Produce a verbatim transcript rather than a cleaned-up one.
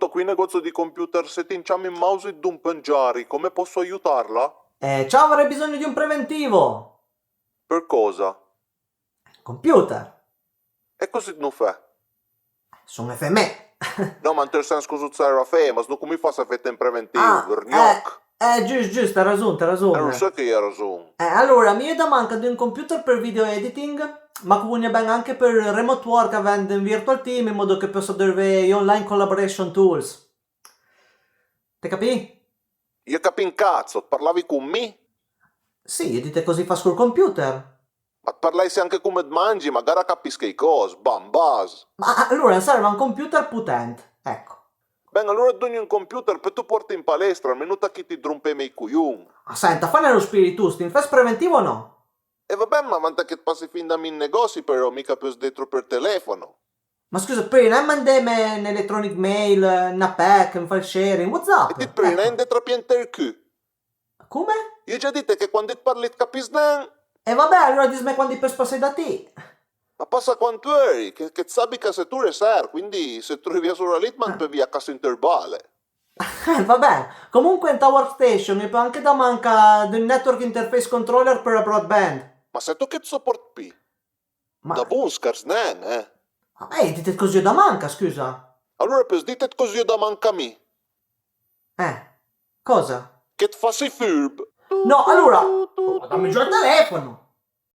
Qui negozio di computer, se ti 'm ciami un mouse it dompe un giari, come posso aiutarla? Eh, ciao, avrei bisogno di un preventivo! Per cosa? Computer. E cosi it no fè? Son F M. No, ma ant ël sens cosi it serv a fé, ma se no come it fas a fete un preventìu? Ah, eh, eh, giust, giust, t'as rason, t'as rason. Eh, lo sai che i as rason. Eh, alora, mi i ai da manca d'un computer për video editing, ma ch'o vëgne ben anche për remote work avend un virtual team in modo che peussa dërvé i online collaboration tools. T'hé capì? I ai capì un cazzo, it parlavi con mi? Sì, i ai dite cosi it fas col computer. Ma it parlaisse anche come it mangi, magara capiss cheicòs, bambas. Ma alora am serv un computer potent, ecco. Ben, alora it dogni un computer, peui it o puarte an palestra, almeno it a chiti ëd rompeme ij cojon. Ma senta, fa nen lo spiritos, ti it fes preventivo o no? E va ben, ma venta che it passi fin da mi an negosi, però, mica peuss dé tro për telefono. Ma scusa, it peurie nen mandeme un electronic mail, na pec, un file sharing, WhatsApp? E ti it peurie nen dé tra pì ant ël cul? Come? I ai già dite che quand it parle it capiss nen. E va ben, alora disme quand i peuss passé da ti. Ma passa quand it veule, che, che it sabi ch'a se tore i serv, quindi se it treuve a sora lì it mande via a cass ant ël bale. Eh, va ben. Comunque ant la workstation i peuss anche da manca d'un network interface controller për la broadband. Ma sèito che it sopòrt pì? Ma da bon, schersa nen, eh? Ma i ai dite cosi i ai da manca, scusa. Alora peuss dite cosi i ai da manca mi? Eh, cosa? Che it fase ij furb. No, alora, oh, dame giù ël telefono.